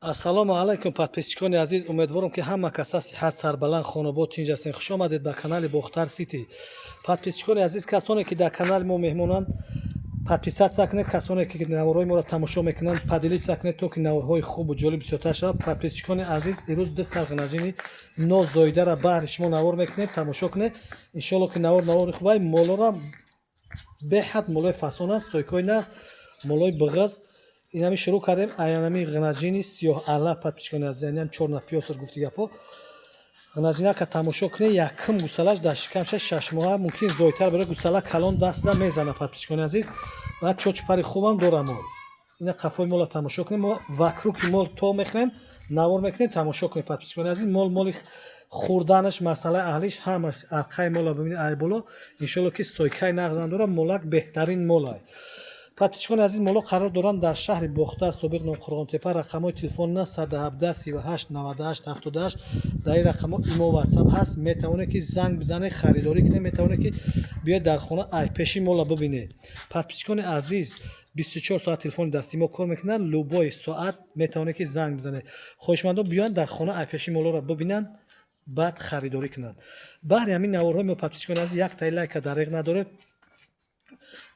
Ассалому алайкум, подписчикони азиз. Умедворам, ки ҳама каса сиҳат, сарбаланд, хонобод, тинҷ ҳастен. Хуш омадед ба канали Бохтар Сити. Подписчикони азиз, касоне ки дар канали мо меҳмонанд, подписаться кунед. Касоне ки наворҳои моро тамошо мекунанд, поделиться кунед, то ки наворҳои хубу ҷолиб бисёртар шавад. Подписчикони азиз, ирӯз ду сарғанаҷини нозоидара баҳри шумо навор мекунем, тамошо кунед. Иншоалло, ки навор навори хубай. Молора беҳад молои фасон аст, стойкаи наст, молои бағаз. Инами шурӯъ кардем, аянами ғнаҷини сиёҳ ала. Подписчикони азиз, янам чёрнопёср гуфти гапо. Ғнаҷинака тамошо кунед, якум гусалаш дар шикамша, 6 моҳа, мумкин зойтар бара. Гусала калон даста мезана, подписчикони азиз. Баъд чочпари хубам дора мол. Ина қафои мола тамошо кунед. Мо вокруги мол то мехӯрем, навор мекунем, тамошо кунед, подписчикони азиз. Мол моли хӯрданаш, масъалаи аҳлиш ҳама. Арқаи мола бибинед, ай боло. Иншоалло, ки стойкаи нағзам дора, молак беҳтарин молай. Подписчикони азиз, моло қарор доранд дар шаҳри Бохтар, собиқ ном Қурғонтепа. Рақамҳои телефон 917 38 98 78. Дар ин рақамҳо имо, Ватсап ҳаст. Метавонед, ки занг бизанед, харидорӣ кунед, метавонед, ки биёед дар хона, ай пеши мола бибинед. Подписчикони азиз, 24 соат телефони дасти мо кор мекунад, любой соат метавонед, ки занг бизанед. Хоҳишмандон биёянд дар хона, ай пеши молоро бибинанд, баъд харидорӣ кунанд. Баҳри ҳамин наворҳои мо, подписчикони азиз, яктаи лайка дареғ надоред.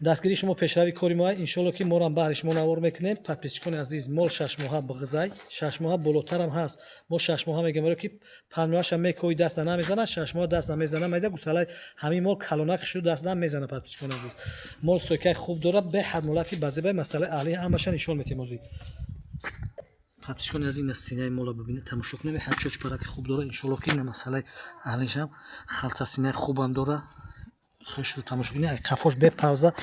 Дастгирии шумо пешрави кори мо. Иншоалло, ки морам баҳри шумо навор мекунем. Подписчикони азиз, мол 6 моҳа бағзай, 6 моҳа болотарам ҳаст. Мо 6 моҳа мегем, баро ки 5 моҳаша мекои, даста намезана, 6 моҳа даста мезана. Майда гусалаи ҳамин мол калонак шу даста мезана. Подписчикони азиз, мол стойкаи хуб дорад, беҳад молаки базебай. Масъалаи аҳлӣ ҳамаша нишон метем озӣ. Подписчикони азиз, ина синаи мола бибинед, тамошо кунед. Беҳад чочпараки хуб дорад. Иншоалло, ки ина масъалаи аҳлишам халта синаи хубам дорад. Хушрӯ тамошо кунед, ай қафош бепавза.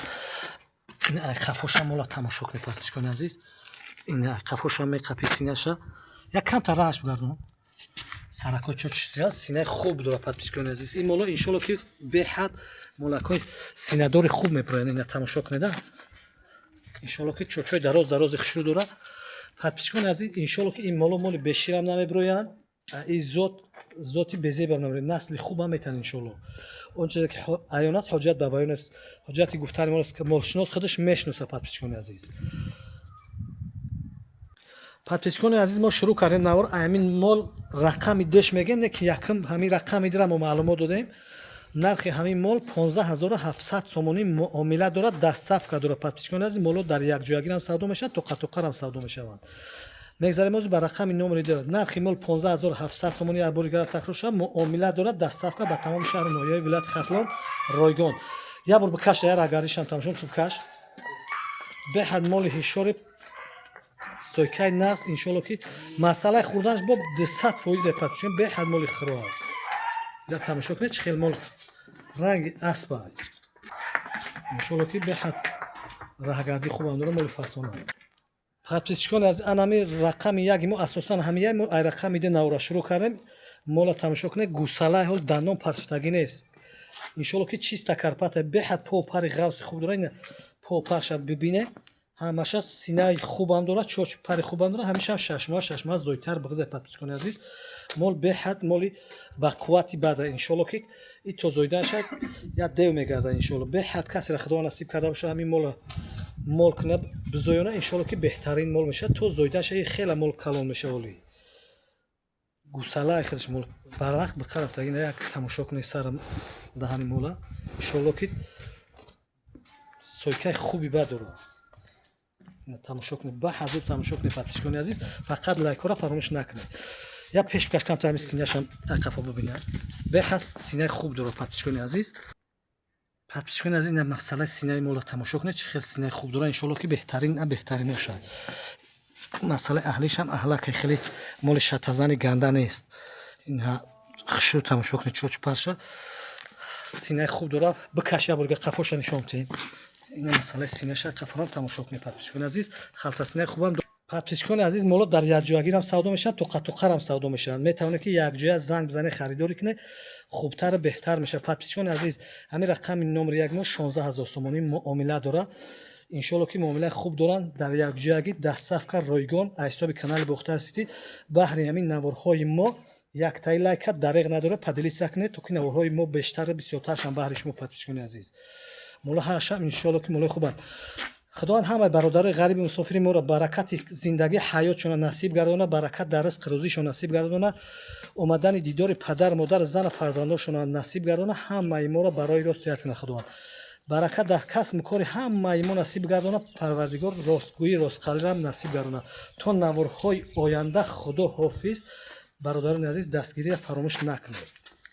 Ай қафоша мола тамошо кунед, подписчикони азиз. Ин қафоша меқапи, синаша як камтар рааш бигардон. Саракҳои чоч, синаи хуб дорад. Подписчикони азиз, ин моло, иншоалло, ки беҳад молакҳои синадори хуб мебироянд. Ина тамошо кунед, иншоалло, ки чочҳои дароз дарози хушрӯ дорад. Подписчикони азиз, иншоалло, ки ин моло моли беширам намебироянд, ин зот зоти безебам намебироянд, насли хубам метаҳанд, иншоалло. Он чизе ки аён аст, ҳоҷат ба баён аст, ҳоҷати гуфтани мол, молшинос худаш мешиносад. Подписчикони азиз, подписчикони азиз, мо шурӯъ кардем навор ҳамин мол рақами деш мегем, не ки якм ҳамин рақами дира мо маълумот додем. Нархи ҳамин мол 15 700 сомонӣ, муомила дорад, доставка дорад. Подписчикони азиз, моло дар якҷоягирам савдо мешаванд, тоқатоқарам савдо мешаванд. Мегзарем ҳозир ба рақами номери ду. Нархи мол 15 700 сомонӣ, як бори гара такрор шавад. Муомила дорад, доставка ба тамоми шаҳру ноҳияҳои вилояти Хатлон ройгон. Як бор бикаш, як рагардишам тамошо бикаш. Беҳад моли ҳишори, стойкаи нағз. Иншоалло, ки масъалаи хӯрданаш бо 200% подписчикон. Беҳад моли хироа. Ира тамошо кунед, чӣ хел мол ранги аспа. Иншоалло, ки беҳад раҳгардӣ хубам дора, моли фасона. Подписчикон, аз анами рақами яки мо асосан ҳамия мо ай рақами ду навора шурӯъ кардем. Мола тамошо кунед, гусалаи ҳол дандон партифтагӣ нест. Иншоалло, ки чиста карпата, беҳад по пари ғавси хуб дора. Ина по парша бибине, ҳамаша синаи хубам дорад, чоч пари хубам дорад. Ҳамешаам 6 моҳ, 6 моҳ зойтар бағзай. Подписчикони азиз, мол беҳад моли ба қуввати бада. Иншоалло, ки и то зоиданша як дев мегардад. Иншоалло, беҳад касеро Худо насиб карда боша, ҳамин мола мол кунад, бизоёна, иншоалло, ки беҳтарин мол мешавад. То зоиданша и хела мол калон мешава. Оли гусалаи худаш мол барвақт биқа рафтагӣ. Як тамошо кунед сара даҳани мола. Иншоалло, ки стойкаи хуби бад дорад. Тамошо кунед, ба ҳазур тамошо кунед. Подписчикони азиз, фақат лайкҳоро фаромӯш накунед. Я пеш бикаш камтар, ҳамин синяшам қафо бибинам. Беҳад синаи хуб дорад, подписчикони азиз. Подписчикони азиз, ина масъалаи синаи мола тамошо кунед, чӣ хел синаи хуб дорад. Иншоалло, ки беҳтарин беҳтарин бошад. Масъалаи аҳлишам аҳлака, хеле моли шатазани ганда нест. Ина хушрӯ тамошо кунед, чоч парша, синаи хуб дорад. Бикаш, як борга қафоша нишон диҳем. Ина масъалаи синаша қафорам тамошо кунед, подписчикони азиз. Халта синаи хубам. Подписчикони азиз, моло дар якҷоягирам савдо мешавад, тоқатоқарам савдо мешавад. Метавонед, ки якҷоя занг бизанед, харидорӣ кунед, хубтару беҳтар мешавад. Подписчикони азиз, ҳамин рақами номери як мо 16 000 сомонӣ, муомила дорад. Иншоалло, ки муомилаи хуб доранд, дар якҷоягӣ, доставка ройгон. Аз ҳисоби канали Бохтар Сити баҳри ҳамин наворҳои мо яктаи лайка дареғ надорад, поделиться кунед, то ки наворҳои мо бештару бисёртаршам баҳри шумо. Подписчикони азиз, моло ҳашам, иншоалло, ки молои хубанд. Худованд ҳамаи бародарои ғариби мусофири моро баракати зиндагӣ, ҳаётшона насиб гардона, баракат дар ризқи рӯзишон насиб гардона, омадани дидори падар, модар, зану фарзандошона насиб гардона. Ҳамаи моро барои рост ҳидоят кунад Худованд, баракат дар касбу кори ҳамаи мо насиб гардона. Парвардигор ростгӯӣ, ростқалбиам насиб гардона. То наворҳои оянда, худо ҳофиз. Бародарони азиз, дастгириро фаромӯш накунед.